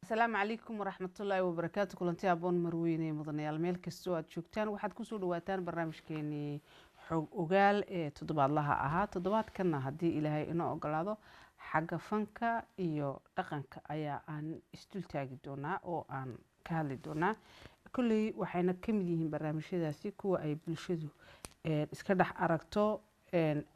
Asalaamu calaykum waraxmatullaahi wabarakaatu. Kulanti aboon marweyne, mudanayaal, meel kastoo aad joogtaan, waxaad kusoo dhawaataan barnaamijkeenii Xog Ogaal ee toddobaadlaha ahaa. Toddobaadkanna, haddii Ilaahay inoo ogolaado, xagga fanka iyo dhaqanka ayaa aan isdultaagi doonaa oo aan ka hadli doonaa. Kolley waxayna ka mid yihiin barnaamijyadaasi kuwa ay bulshadu iska dhex aragto,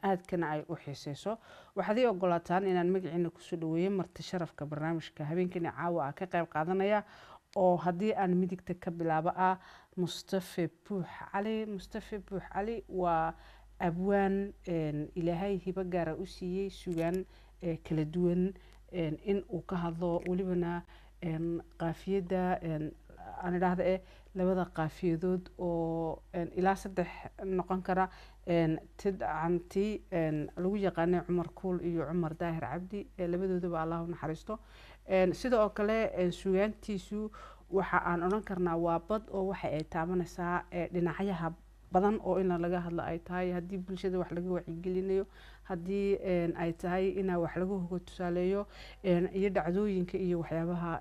aadkana ay u xiiseyso. Waxaad ii ogolaataan inaan magaciina kusoo dhaweeyo marti sharafka barnaamijka habeenkani caawa ah ka qayb qaadanaya, oo haddii aan midigta ka bilaabo ah Mustafe Buux Cali. Mustafe Buux Cali waa abwaan Ilaahay hibo gaara u siiyey sugaan kala duwan in uu ka hadlo, welibana qaafiyadda aan idhaahda labada qaafiyadood oo ilaa saddex noqon kara, tidcanti lagu yaqaanay Cumar Kuul iyo Cumar Daahir Cabdi, labadoodaba Allah u naxariisto. Sida oo kale sugaantiisu waxa aan odhan karnaa waa bad, oo waxa ay taabanaysaa dhinacyaha badan oo in laga hadlo ay tahay, haddii bulshada wax laga wacyigelinayo, haddii ay tahay inaa wax laga hoga tusaaleeyo, iyo dhacdooyinka iyo waxyaabaha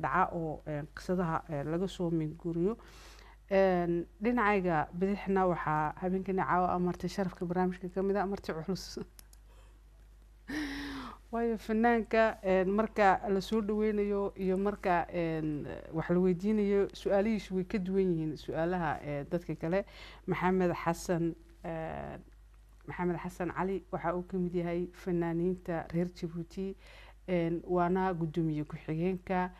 dhaca oo qisadaha laga soo minguuriyo. Dhinacayga bidixna waxaa habeenkani caawa marti sharafka barnaamijka kamid a, marti culus, waayo fanaanka marka lasoo dhaweynayo iyo marka wax la weydiinayo su-aalihiisu way ka duwan yihiin su-aalaha dadka kale. Maxamed Xasan Cali waxa uu kamid yahay fanaaniinta reer Jabuuti, waana guddoomiye ku-xigeenka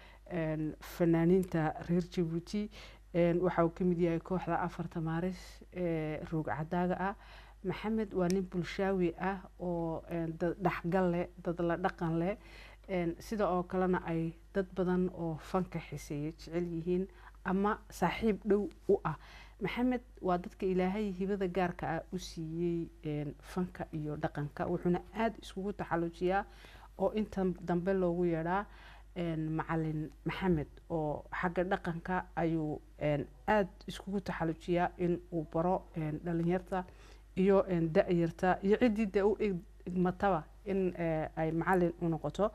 fanaaniinta reer Jabuuti. Waxa uu kamid yahay kooxda Afarta Maaris ee roog cadaaga ah. Maxamed waa nin bulshaawi ah oo dad dhexgal leh, dad la dhaqan leh, sida oo kalena ay dad badan oo fanka xiseeya jecel yihiin ama saaxiib dhow u ah. Maxamed waa dadka Ilaahay hibada gaarka ah u siiyey fanka iyo dhaqanka, wuxuuna aada iskugu taxaluujiyaa oo inta dambe loogu yeedhaa Macalin Maxamed, oo xagga dhaqanka ayuu aada iskugu taxaluujiyaa in uu baro dhalinyarta iyo da-yarta iyo ciddii dee u igmataba in ay macalin u noqoto.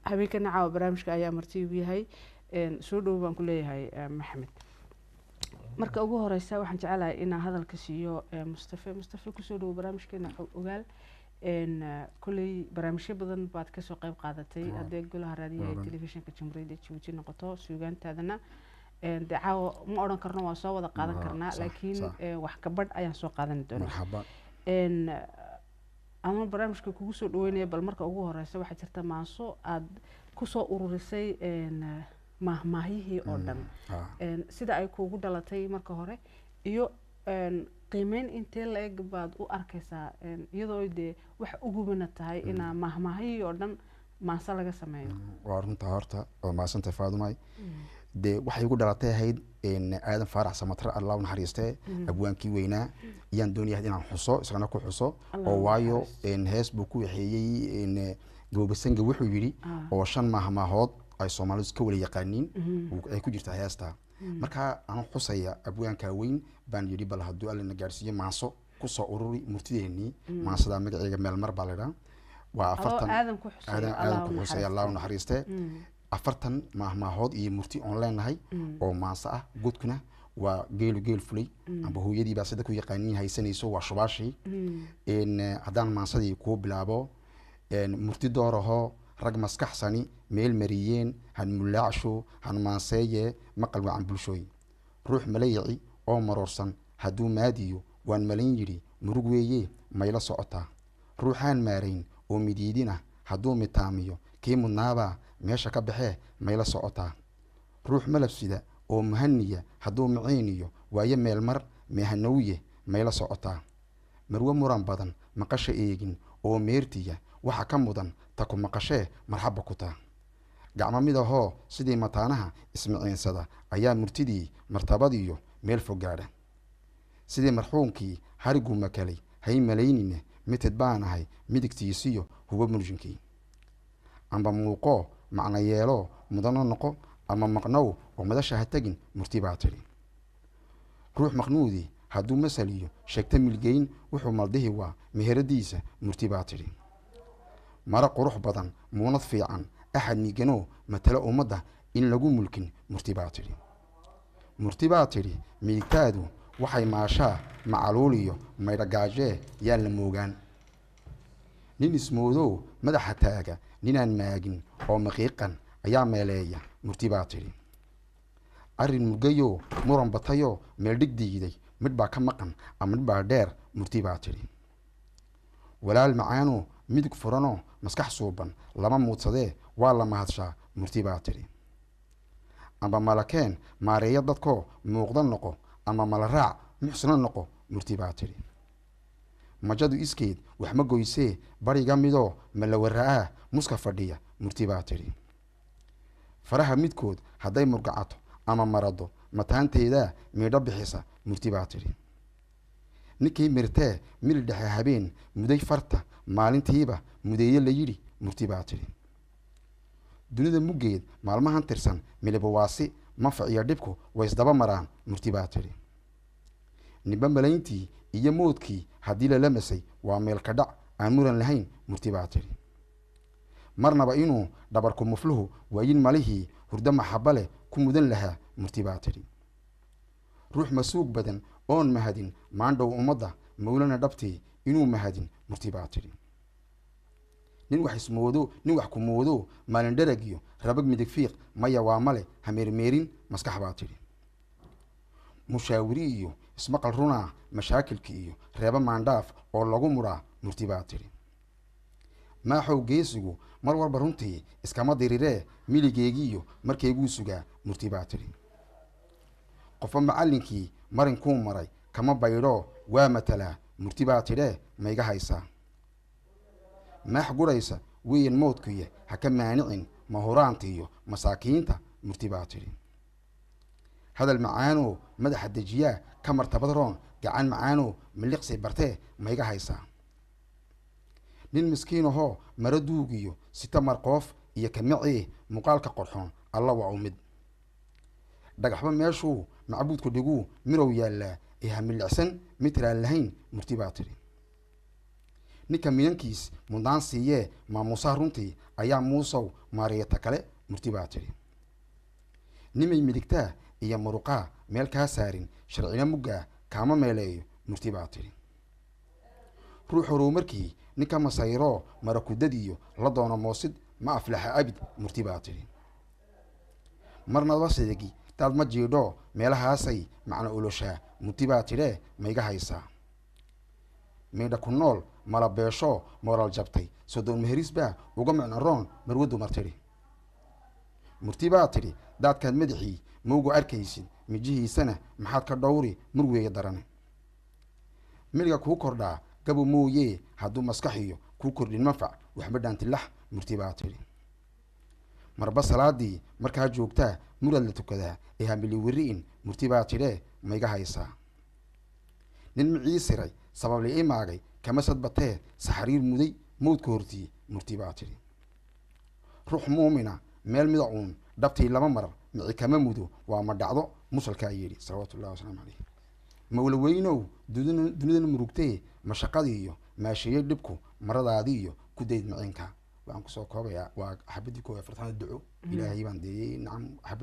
Habeenkana caawa barnaamijka ayaa marti igu yahay. Soo dhow baan ku leeyahay, Maxamed. Marka ugu horeysa waxaan jecelahay inaan hadalka siiyo Mustafe. Mustafe, kusoo dhowo barnaamijkeena Xog Ogaal. Kolley barnaamijyo badan baad kasoo qeyb qaadatay, haddee Golaha Raadiyaha ee Telefishinka Jamhuuriyadda Jabuuti noqoto. Suugaantaadana dee caawa ma odhan karno waa soo wada qaadan karnaa, laakiin wax kabadh ayaan soo qaadan doonaa ama barnaamijka kugu soo dhaweynaya. Bal marka ugu horeysa, waxaa jirta maanso aada kusoo ururisay maahmaahyihii oo dhan. Sida ay kuugu dhalatay marka hore, iyo qiimeyn intee la-eg baad u arkaysaa, iyadoo dee wax ugubana tahay inaa maahmaahyihii oo dhan maanso laga sameeyo? Waa runta horta, waa mahadsantahay, Faadumay. Dee waxay igu dhalatay ahayd Aadan Faarax Samatre, Allah u naxariistee, abwaankii weynaa ayaan doonayahay inaan xuso, isagana ku xuso, oo waayo hees buu ku waxeeyey Gabobasanga, wuxuu yidhi oo shan maahmaahood ay Soomaalidu iska wala yaqaaniin ay ku jirtaa heesta. Marka aan xusaya abwaankaa weyn baan yidhi, bal hadduu Alla na gaarsiiyo, maanso kusoo ururi murtideennii. Maansadaa magaceega Meelmar baa la idhaha. Waa 40 Aadan ku xusaya, Allah u naxariistee, 40 maahmaahood iyo murti oon leenahay oo maanso ah. Godkuna waa geelu geel fulay amba hooyadii baa sida ku yaqaaniin haysanayso, waa shubaashii. Haddaan maansadii kuu bilaabo: murti dooraho rag maskaxsani meel mariyeen, han mulaacsho han maanseeye, maqal wacan bulshooy. Ruux malayici oo maroorsan hadduu maadiyo, waan malin yidhi, murug weeye, mayla socotaa. Ruuxaan maarayn oo midiidina hadduu mitaamiyo, kii mudnaabaa meesha ka baxee, mayla socotaa. Ruux malabsida oo muhaniya hadduu maciiniyo, waayo meelmar meehanowiye, mayla socotaa. Marwe muran badan maqasha eegin oo meertiya, waxa ka mudan ta ku maqashee marxaba ku taa. Gacmo midahoo sidii mataanaha ismiciinsada ayaa murtidii martabadiyo meel fog gaadha. Sidii marxuumkii hariguu makalay hay malaynine, mitid baan ahay midigtiisiyo hubo murjinkii. Amba muuqoo macno yeeloo mudano noqo, ama maqnow oo madasha ha tegin, murti baa tidhi. Ruux maqnuudi hadduu masaliyo sheegta milgeyn, wuxuu maldihi waa meheradiisa, murti baa tidhi. Maro qurux badan, muunad fiican Axad miiganoo matalo ummadda in lagu mulkin, murti baa tidhi. Murti baa tidhi: miigtaadu waxay maashaa macaluuliyo maydhagaajee, yaan la moogaan. Nin ismoodow madaxa taaga, ninaan maagin oo maqiiqan ayaa meeleeya, murti baa tidhi. Arrin murgayoo muran batayoo meeldhig diiday, midh baa ka maqan ama midh baa dheer, murti baa tidhi. Walaal macaanoo midig furanoo maskax suuban lama muudsadee, waa la mahadshaa, murti baa tidhi. Amba malakeen maareeya dadkoo muuqda noqo, ama mala raac muxsino noqo, murti baa tidhi. Majadu iskeed wax ma goysee, bariga midoo malawara'aa muska fadhiya, murti baa tidhi. Faraha midkood hadday murgacato ama marado, mataanteedaa miidho bixisa, murti baa tidhi. Ninkii mirtee mili dhexe habeen muday farta, maalintiiba mudeeye la yidhi, murti baa tidhi. Dunida muggeed maalmahan tirsan milibawaasi, manfac iyo dhibku way isdaba maraan, murti baa tidhi. Ninba malayntii iyo moodkii haddii lala masay, waa meelka dhac aan muran lahayn, murti baa tidhi. Marnaba inuu dhabarku mufluhu waayin malihii hurdo maxaba leh ku mudan lahaa, murti baa tidhi. Ruux masuug badan oon mahadin maandhow ummadda mawlana dhabtii inuu mahadin, murti baa tidhi. Nin wax ismoodo, nin wax ku moodo maalin dheragiyo rabag midig fiiq maya waa male, hameermeerin maskax baa tidhi. Mushaawiri iyo ismaqal runaa mashaakilka iyo reeba maandhaaf oo lagu mudhaa, murti baa tidhi. Maaxow geesigu mar walba runtii iskama diriree, miligeegiiyo markayguu sugaa, murti baa tidhi. Qofba macallinkii marinkuu maray kama baydhoo waa matalaa, murti baa tidhee, mayga haysaa? Maax guraysa weyan moodkuya, ha ka maanicin mahuraantiiyo masaakiinta, murti baa tidhi. Hadal macaanoo madaxa dejiyaa ka martabad roon gacan macaanoo miliqsi bartee, mayga haysaa? Nin miskiin ahoo maro duugiyo sita marqoof iyo kamacee, muuqaalka qorxoon alla waa u mid. Dhagaxba meeshuu macbuudku dhiguu mirow yaallaa ee ha milicsan mitraan lahayn, murti baa tidhi. Ninka minankiis mudnaan siiyee maamuusaha runtii ayaa muusow maariyata kale, murti baa tidhi. Nimay midigtaa iyo muruqaa meel kaa saarin, sharcina muggaa kaama meeleeyo, murti baa tidhi. Ruux horumarkii ninka masayroo marakudadiyo la doono moosid ma aflaxa abid, murti baa tidhi. Marnaba sidigi daad ma jiidhoo meelahaasay macno oloshaa, murti baa tidhee, mayga haysaa? Miidha ku nool mala beeshoo mooral jabtay, sodoon meheris baa uga micno roon marwo dumar tidhi, murti baa tidhi. Daadkaad madaxii mawgu arkaysid mijihiisana maxaad ka dhowri murweeye darane? Miliga kuu kordhaa gabo mooyee, hadduu maskaxiyo kuu kordhin manfac waxba dhaantilax, murti baa tidhi. Marba salaadii markaa joogtaa murad la tukadaa ee hamili weri'in, murti baa tidhee, mayga haysaa? Nin micii siray sababli imaagay kama sadbatee saxariir muday mawdka hortii, murti baa tidhi. Ruux muumina meel mida uun dhabtii lama marar mici kama mudo, waa ma dhacdo, musalkaa yidhi salawaatu ullahi wasalaamu caleyh. Mawlaweynow dunidan murugtee mashaqadiiyo maasheeyey dhibku maradaadiiyo ku dayd maciinka. Waxaan kusoo koobayaa waa xabadii koowaad farxada duco Ilaahay baan deeyey. Nacam, xabad.